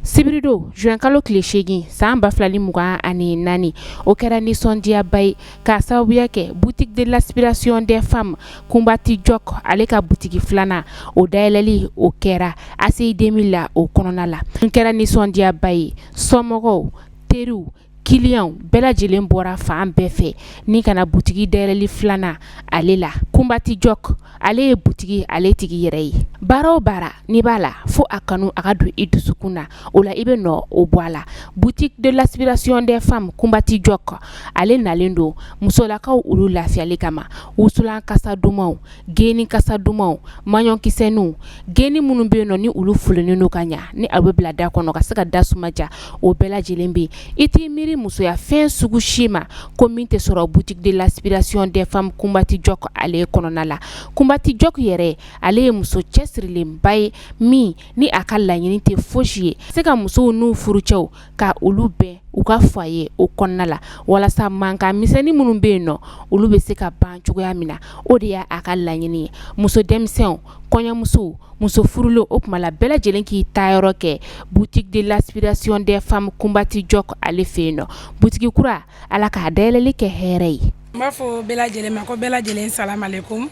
Sibiridon juin kalo tile 8 san 2024, o kɛra nisɔndiyaba ye k'a sababuya kɛ boutique de l'aspiration des femmes Kunbati Jɔk, ale ka butigi filanan o dayɛlɛli, o kɛra ACI 2000 la. O kɔnɔna la, n kɛra nisɔndiyaba ye, somɔgɔw, teriw, clients bɛɛ lajɛlen bɔra fan bɛɛ fɛ ni ka na butigi dayɛlɛli filanan ale la. Kunbati Jɔk, ale ye butigi ale tigi yɛrɛ ye. Baara o baara n'i b'a la, fo a kanu a ka don i dusukun na, o la i bɛ nɔ o bɔ a la. Boutique de l'aspiration des femmes Kunbati Jɔk, ale nalen don musolakaw olu lafiyali kama. Wusulan kasa dumanw, geni kasa dumanw, maɲɔnkisɛninw, geni minnu bɛ yen nɔ ni olu fulonnen don ka ɲa, ni a bɛ bila da kɔnɔ ka se ka da suma ja, o bɛɛ lajɛlen bɛ yen. I t'i miiri musoya fɛn sugu si ma ko min tɛ sɔrɔ boutique de l'aspiration des femmes Kunbati Jɔk ale kɔnɔna la. Kunbati Jɔk yɛrɛ, ale ye muso cɛsirilenba ye min ni a ka laɲini tɛ fosi ye se ka musow n'u furucɛw ka olu bɛn u ka foyer o kɔnɔna la, walasa mankan misɛnnin minnu bɛ yen nɔ, olu bɛ se ka ban cogoya min na. O de y'a ka laɲini ye. Muso denmisɛnw, kɔɲɔmusow, muso furulen, o tuma la bɛɛ lajɛlen k'i taayɔrɔ kɛ boutique de l'aspiration des femmes Kunbati Jɔk ale fɛ yen nɔ. Butigi kura, Ala k'a dayɛlɛli kɛ hɛrɛ ye. N b'a fɔ bɛɛ lajɛlen ma ko bɛɛ lajɛlen salamalekum.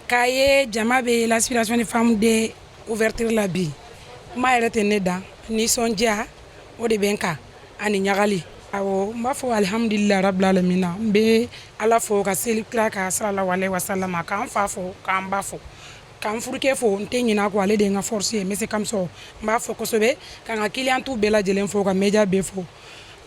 K'a ye jama bɛ l'aspiration des femmes de ouverture la bi, kuma yɛrɛ tɛ ne da, nisɔndiya o de bɛ n kan ani ɲagali. Awɔ, n b'a fɔ alihamudulila rabbil alamina. N bɛ Ala fo ka seli kira ka sallallahu alaihi wasallam, k'an fa fo, k'an ba fo, k'an furukɛ fo. N tɛ ɲinɛ a kɔ, ale de ye n ka force ye, n bɛ se Kamisɔn, n b'a fɔ kosɛbɛ, k'an ka clients bɛɛ lajɛlen fo, ka média bɛɛ fo.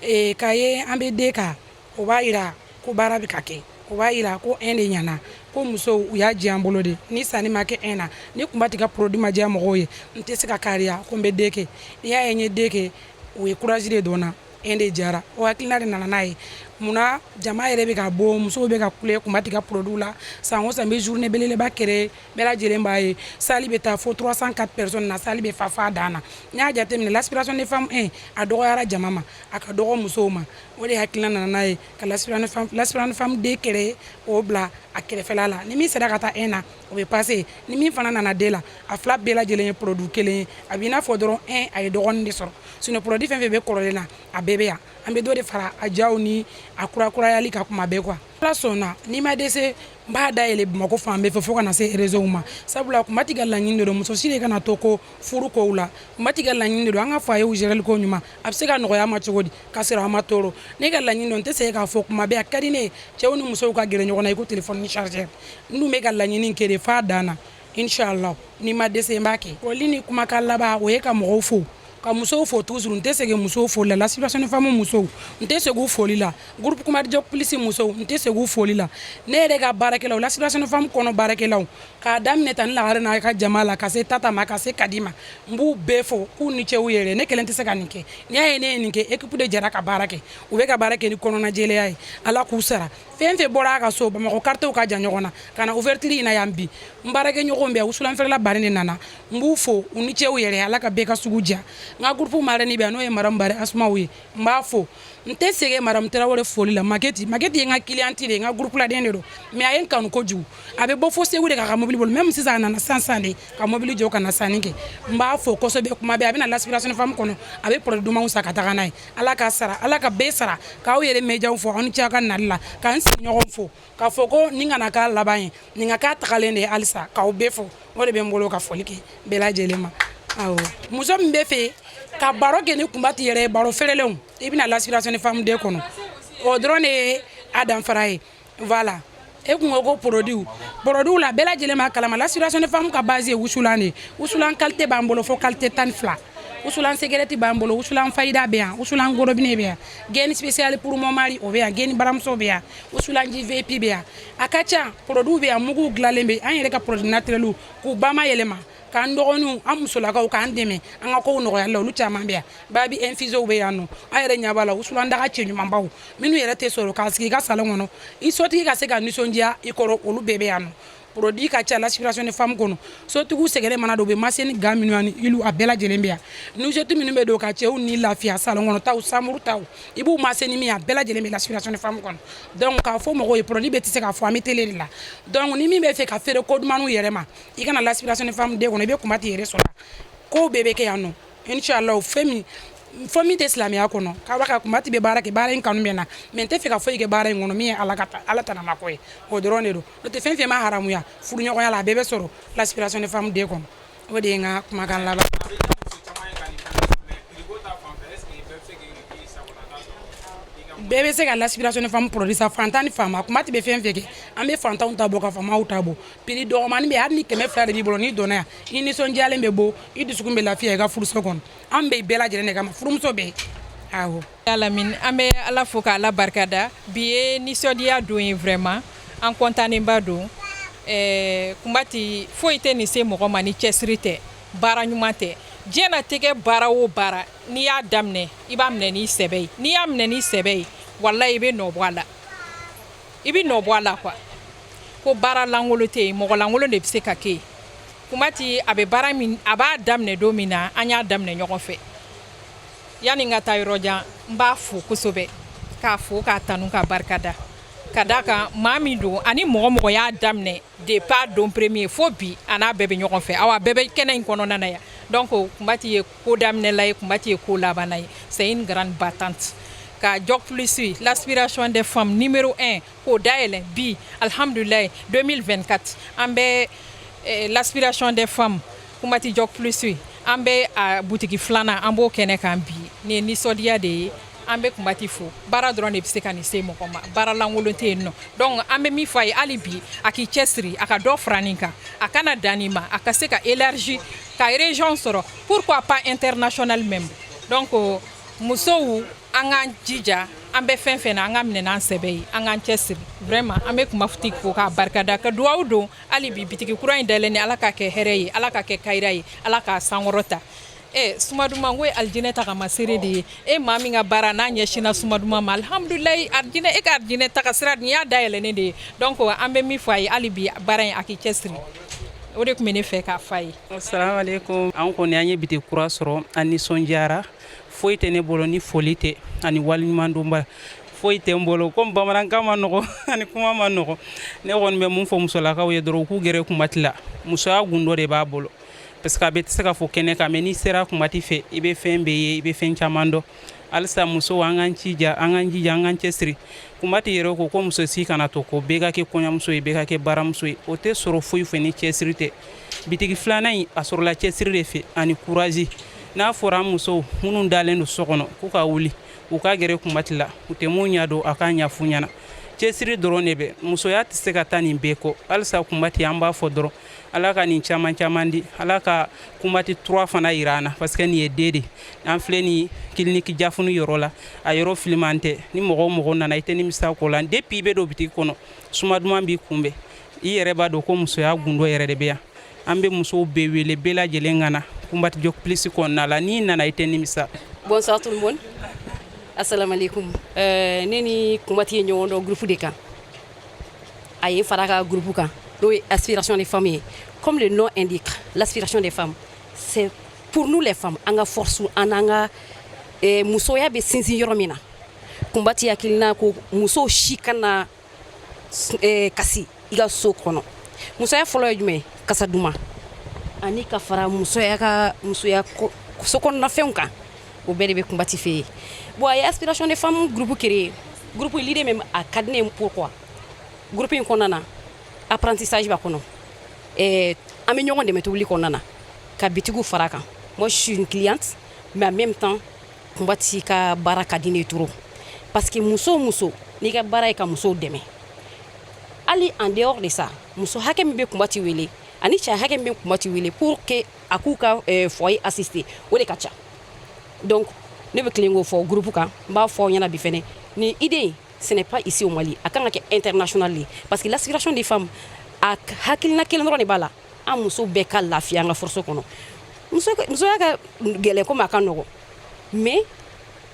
K'a ye an bɛ den kan, o b'a yira ko baara bɛ ka kɛ, o b'a yira ko un de ɲɛna, ko musow u y'a diya an bolo de. Ni sanni ma kɛ un na, ni Kunbati ka produit ma diya mɔgɔw ye, n tɛ se ka kariya ko n bɛ den kɛ. N'i y'a ye n ye den kɛ, o ye courage de don n na, un de diyara, o hakilina de nana n'a ye. Munna jama yɛrɛ bɛ ka bɔ, musow bɛ ka kule Kunbati ka produit la? San o san, n bɛ journée belebeleba créer, bɛɛ lajɛlen b'a ye, salle bɛ taa fo 304 personnes na, salle bɛ fa fa dan na. N y'a jateminɛ, l'aspiration des femmes 1, a dɔgɔyara jama ma, a ka dɔgɔ musow ma. O de hakilina nana n'a ye ka l'aspiration des femmes 2 créer, k'o bila a kɛrɛfɛla la. Ni min sera ka taa 1 na, o bɛ passer. Ni min fana nana 2 la, a fila bɛɛ lajɛlen ye produit kelen ye. A b'i n'a fɔ dɔrɔn 1, a ye dɔgɔnin de sɔrɔ, sinon produit fɛn fɛn bɛ kɔrɔlen na, a bɛɛ bɛ yan. An bɛ dɔ de fara a jaw ni a kurakurayali kan kuma bɛɛ quoi. Ala sɔnna, n'i ma dɛsɛ, n b'a dayɛlɛ Bamakɔ fan bɛɛ fɛ fo ka na se réseau ma, sabula Kunbati ka laɲini de don, muso si de kana to ko furu kow la. Kunbati ka laɲini de don, an ka foyer gérer ko ɲuman, a bɛ se ka nɔgɔya ma cogo di ka sɔrɔ a ma tɔɔrɔ? Ne ka laɲini don, n tɛ se k'a fɔ kuma bɛɛ, a ka di ne ye cɛw ni musow ka gɛrɛ ɲɔgɔn na i ko téléphone ni chargeur. N dun bɛ ka laɲini kɛ de f'a dan na. Inshallah, n'i ma dɛsɛ, n b'a kɛ. Foli ni kumakan laban, o ye ka mɔgɔw fo, ka musow fo toujours. N tɛ sɛgɛn musow foli la. L'aspiration des femmes musow, n tɛ sɛgɛn u foli la. Groupe Kunbati Jɔk plus musow, n tɛ sɛgɛn u foli la. Ne yɛrɛ ka baarakɛlaw, l'aspiration des femmes kɔnɔ baarakɛlaw, k'a daminɛ ta ni lagare n'a ka jama la, ka se Tata ma, ka se Kadi ma, n b'u bɛɛ fo k'u ni cɛw yɛrɛ. Ne kelen tɛ se ka nin kɛ. N'i y'a ye ne ye nin kɛ, équipe de jɛra ka baara kɛ, u bɛ ka baara kɛ ni kɔnɔna jɛlenya ye. Ala k'u sara. Fɛn fɛn bɔra a ka so, Bamakɔ quartier ka jan ɲɔgɔn na, ka na ouverture in na yan bi, n baarakɛɲɔgɔnw bɛ wusulanfeerela baden de nana, n b'u fo, u ni cɛw yɛrɛ. Ala ka bɛɛ ka sugu diya. N ka groupe marraine bɛ yan, n'o ye madame Bari Asumaw ye, n b'a fo. N tɛ sɛgɛn madame Tarawele foli la. Maketi, Maketi ye n ka cliente de ye, n ka groupe laden de don, mais a ye n kanu kojugu. A bɛ bɔ fo Segu de k'a ka mobili bolo, même sisan a nana sisan sisan de ka mobili jɔ ka na sanni kɛ. N b'a fo kosɛbɛ. Kuma bɛɛ a bɛ na l'aspiration femme kɔnɔ, a bɛ produit dumanw san ka taga n'a ye. Ala ka sara, Ala ka bɛɛ sara. K'aw yɛrɛ médiaw fo, aw ni ce aw ka nali la. K'an sigiɲɔgɔn fo, k'a fɔ ko nin kana k'a laban ye, nin ka k'a tagalen de ye halisa. K'aw bɛɛ fo, o de bɛ n bolo ka foli kɛ bɛɛ lajɛlen ma. Awɔ, muso min bɛ fɛ ka baro kɛ ni Kunbati yɛrɛ ye, baro feerelenw, i bɛna l'aspiration des femmes 2 kɔnɔ, o dɔrɔn de ye a danfara ye. Voilà. E kun ko ko produit la, bɛɛ lajɛlen b'a kalama, l'aspiration des femmes ka base ye wusulan de ye. Wusulan qualité b'an bolo fo qualité 12. Wusulan cigarette b'an bolo, wusulan fayida bɛ yan, wusulan gorobinɛ bɛ yan, gaine spécial pour mon mari o bɛ yan, gaine baramuso bɛ yan, wusulan ji VIP bɛ yan. A ka ca, produit bɛ yan, muguw dilanlen bɛ, an yɛrɛ ka produit naturel k'u ba ma yɛlɛma k'an dɔgɔninw, an musolakaw, k'an dɛmɛ an ka kow nɔgɔyali la, olu caman bɛ yan. Babi infuséw bɛ yan nɔ, an yɛrɛ ɲɛ b'a la. Wusulan daga cɛɲumanbaw minnu yɛrɛ tɛ sɔrɔ k'a sigi i ka salon kɔnɔ, i sotigi ka se ka nisɔndiya i kɔrɔ, olu bɛɛ bɛ yan nɔ. Produit ka ca l'aspiration des femmes kɔnɔ. Sotigiw sɛgɛrɛ mana don, u bɛ masser ni gants minnu ani huile, a bɛɛ lajɛlen bɛ yan. Nuisette minnu bɛ don ka cɛw ni lafiya, salon kɔnɔ taw, chambre taw, i b'u masser ni min ye, a bɛɛ lajɛlen bɛ l'aspiration des femmes kɔnɔ. Donc k'a fɔ mɔgɔw ye, produit bɛɛ tɛ se k'a fɔ, an bɛ télé de la. Donc ni min bɛ fɛ ka feere ko dumanw yɛrɛ ma, i kana l'aspiration des femmes 2 kɔnɔ, i bɛ Kunbati yɛrɛ sɔrɔ. Kow bɛɛ bɛ kɛ yan nɔ. Inshallah, fɛn min fɔ min tɛ silamɛya kɔnɔ k'a ka Kunbati bɛ baara kɛ, baara in kanu bɛ na, mais n tɛ fɛ ka foyi kɛ baara in kɔnɔ min ye Ala ka Ala tanama ko ye. O dɔrɔn de don. N'o tɛ, fɛn fɛn ma haramuya furuɲɔgɔnya la, a bɛɛ bɛ sɔrɔ l'aspiration des femmes deux kɔnɔ. O de ye n ka kumakan laban. A bɛ diya muso caman ye ka nin fɛnɛ sɔrɔ, mais prix ko ta fanfɛ, est ce que bɛɛ bɛ se k'i sagonata sɔrɔ i ka? Bɛɛ bɛ se ka l'aspiration des femmes produit sa, fantan ni faama. Kunbati bɛ fɛn fɛn kɛ, an bɛ fantanw ta bɔ ka faamaw ta bɔ. Prix dɔgɔmani bɛ, hali ni 200 de b'i bolo, n'i donna yan, i nisɔndiyalen bɛ bɔ, i dusukun bɛ lafiya i ka furuso kɔnɔ. An bɛ bɛɛ lajɛlen de kama, furumuso bɛɛ, awɔ. Alamin, an bɛ Ala fo k'Ala barikada. Bi ye nisɔndiya don ye, vraiment an kɔntanenba don. Kunbati, foyi tɛ nin se mɔgɔ ma ni cɛsiri tɛ, baara ɲuman tɛ. Diɲɛnatigɛ baara o baara, n'i y'a daminɛ, i b'a minɛ n'i sɛbɛ ye. N'i y'a minɛ n'i sɛbɛ ye, walayi, i bɛ nɔ bɔ a la, i bɛ nɔ bɔ a la quoi. Ko baara lankolon tɛ yen, mɔgɔ lankolon de bɛ se ka kɛ yen. Kunbati, a bɛ baara min, a b'a daminɛ don min na, an y'a daminɛ ɲɔgɔn fɛ. Yanni n ka taa yɔrɔ jan, n b'a fo kosɛbɛ, k'a fo, k'a tanu, k'a barikada, ka d'a kan maa min don ani mɔgɔ mɔgɔ y'a daminɛ depuis a don premier fo bi, a n'a bɛɛ bɛ ɲɔgɔn fɛ. Awa, bɛɛ bɛ kɛnɛ in kɔnɔna na yan. Donc Kunbati ye ko daminɛla ye, Kunbati ye ko labanna ye. C'est une grande battante. Ka Jɔk Plus, l'aspiration des femmes numéro 1, k'o dayɛlɛ bi, alhamdulilayi, 2024, an bɛ l'aspiration des femmes Kunbati Jɔk Plus, an bɛ a butigi filanan, an b'o kɛnɛ kan bi. Nin ye nisɔndiya de ye. An bɛ Kunbati fo. Baara dɔrɔn de bɛ se ka nin se mɔgɔ ma, baara lankolon tɛ yen nɔ. Donc an bɛ min fɔ a ye hali bi, a k'i cɛsiri, a ka dɔ fara nin kan, a kana dan nin ma, a ka se ka élargi, ka région sɔrɔ, pourquoi pas international même. Donc musow, an k'an jija, an bɛ fɛn fɛn na, an ka minɛ n'an sɛbɛ ye, an k'an cɛsiri. Vraiment, an bɛ Kunbati fo k'a barikada, ka dugawu don hali bi bitigi kura in dayɛlɛ ni Ala ka kɛ hɛrɛ ye, Ala ka kɛ kayira ye, Ala k'a sankɔrɔta. Ɛ suma duman ko ye alijinɛ tagama seere de ye. E maa min ka baara n'a ɲɛsinna suma duman ma, alihamudulilayi, alijinɛ, e ka alijinɛ taga sira nin y'a dayɛlɛnnen de ye. Donc an bɛ min fɔ a ye hali bi, baara in, a k'i cɛsiri. O de tun bɛ ne fɛ k'a fɔ a ye. Salamaleykum. An kɔni, an ye bitigi kura sɔrɔ, an nisɔndiyara. Foyi tɛ ne bolo ni foli tɛ ani waleɲumandonba. Foyi tɛ n bolo, komi bamanankan ma nɔgɔ ani kuma ma nɔgɔ. Ne kɔni bɛ mun fɔ musolakaw ye dɔrɔn, u k'u gɛrɛ Kunbati la. Musoya gundo de b'a bolo, parce que a bɛ tɛ se ka fɔ kɛnɛ kan, mais n'i sera Kunbati fɛ, i bɛ fɛn bɛɛ ye, i bɛ fɛn caman dɔn. Halisa musow, an k'an jija, an k'an jija, an k'an cɛsiri. Kunbati yɛrɛ ko ko muso si kana to ko bɛɛ ka kɛ kɔɲɔmuso ye, bɛɛ ka kɛ baramuso ye. O tɛ sɔrɔ foyi fɛ ni cɛsiri tɛ. Bitigi filanan in, a sɔrɔla cɛsiri de fɛ ani courage. N'a fɔra an musow minnu dalen don so kɔnɔ k'u ka wuli, u ka gɛrɛ Kunbati la, u tɛ mun ɲɛ dɔn, a k'a ɲɛf'u ɲɛna. Cɛsiri dɔrɔn de bɛ musoya, tɛ se ka taa nin bɛɛ kɔ. Halisa Kunbati, an b'a fɔ dɔrɔn, Ala ka nin caman caman di, Ala ka Kunbati 3 fana yira an na, parce que nin ye deux de. An filɛ nin clinique Jafunu yɔrɔ la, a yɔrɔ filiman tɛ. Ni mɔgɔ o mɔgɔ nana, i tɛ nimisa ko la. Depuis i bɛ don bitigi kɔnɔ, suma duman b'i kunbɛn, i yɛrɛ b'a dɔn ko musoya gundo yɛrɛ de bɛ yan. An bɛ musow bɛɛ wele, bɛɛ lajɛlen ka na Kunbati Jɔk Plus kɔnɔna la. N'i nana, i tɛ nimisa. Bonsoir tout le monde. Assalamu alaikum. Ne ni Kunbati ye ɲɔgɔn dɔn groupe de kan. A ye fara ka groupe kan, n'o ye aspiration des femmes ye. Comme le nom indique, l'aspiration des femmes, c'est pour nous les femmes, an ka force, an n'an ka musoya bɛ sinsin yɔrɔ min na. Kunbati hakilina ko musow si kana kasi i ka so kɔnɔ. Musoya fɔlɔ ye jumɛn ye? Kasa duman ani ka fara musoya ka musoya so kɔnɔnafɛnw kan, o bɛɛ de bɛ Kunbati fɛ yen. Bon, a ye aspiration des femmes groupe créé. Groupe, l'idée même, a ka di ne ye. Pourquoi? Groupe in kɔnɔna na, apprentissage b'a kɔnɔ, an bɛ ɲɔgɔn dɛmɛ tobili kɔnɔna na, ka bitigiw fara kan. Moi, je suis une cliente, mais en même temps, Kunbati ka baara ka di ne ye trop, parce que muso o muso n'i ka baara ye ka musow dɛmɛ, hali en dehors de ça, muso hakɛ min bɛ Kunbati wele ani cɛ hakɛ min bɛ Kunbati wele pour que a k'u ka foyer assister, o de ka ca. Donc ne bɛ tilen k'o fɔ groupe kan, n b'a fɔ aw ɲɛna bi fɛnɛ, nin idée in, ce n'est pas ici au Mali, a kan ka kɛ international de, parce que l'aspiration des femmes, a hakilina kelen dɔrɔn de b'a la: an muso bɛɛ ka lafiya an ka furuso kɔnɔ. Musoya ka gɛlɛn komi a ka nɔgɔn, mais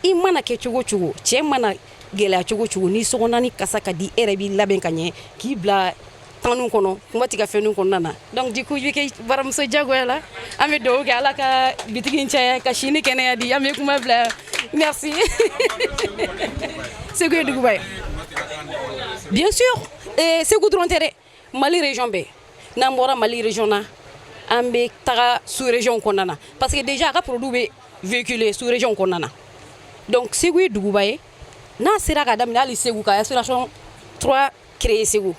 i mana kɛ cogo o cogo, cɛ mana gɛlɛya cogo o cogo, ni sokɔnɔni kasa ka di, e yɛrɛ b'i labɛn ka ɲɛ k'i bila tanu kɔnɔ, kuma t'i ka fɛnw kɔnɔna na. Donc du coup, i bɛ kɛ baramuso jagoya la. An bɛ dugawu kɛ, Ala ka bitigi in caya, ka si ni kɛnɛya di. An bɛ kuma bila. Merci. Segu ye duguba ye, bien sûr. Segu dɔrɔn tɛ dɛ, Mali région bɛɛ. N'an bɔra Mali région na, an bɛ taga sous région kɔnɔna na, parce que déjà a ka produit bɛ véhiculer sous région kɔnɔna na. Donc Segu ye duguba ye, n'a sera ka daminɛ hali Segu, ka aspiration 3 créer Segu,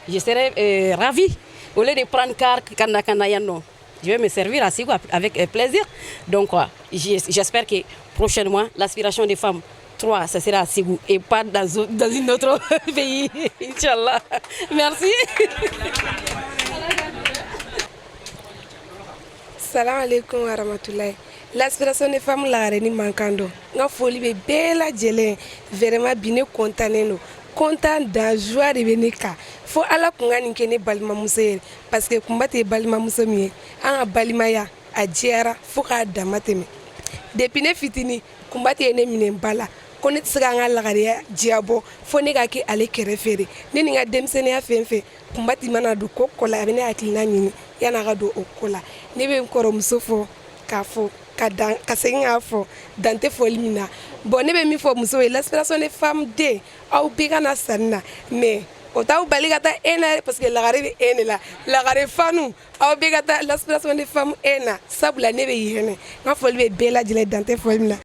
je serais ravie. Au lieu de prendre car ka na ka na yan nɔ, je vais me servir à Segu avec plaisir. Donc j'espère que prochainement l'aspiration des femmes 3, ça sera à Ségou et pas dans une autre pays, Inch'Allah. Merci. Salam alaikum wa rahmatullahi. L'aspiration des femmes lagare ni mankan don. N ka foli bɛ bɛɛ lajɛlen. Vraiment, bi ne content don, content dan joie de bɛ ne kan. Fo Ala kun ka nin kɛ ne balimamuso ye, parce que Kunba tɛ balimamuso min ye, an ka balimaya a jɛyara fo k'a dama tɛmɛ. Depuis ne fitinin, Kunba tɛ ne minɛ ba la ko ne tɛ se k'an ka lagareya diya bɔ fo ne ka kɛ ale kɛrɛfɛ de. Ne ni n ka denmisɛnninya fɛn fɛn, Kunba ti mana don ko ko la, a bɛ ne hakilina ɲini yan'a ka don o ko la. Ne bɛ n kɔrɔmuso fɔ k'a fɔ ka dan ka segin k'a fɔ dan tɛ foli min na. Bon, ne bɛ min fɔ musow ye, l'aspiration des femmes den, aw bɛɛ ka na sanni na, mais o t'aw bali ka taa e na, parce que lagare bɛ e de la. Lagare fanu, aw bɛɛ ka taa l'aspiration des femmes e na, sabula ne bɛ yen. N ka foli bɛ bɛɛ lajɛlen, dan tɛ foli min na.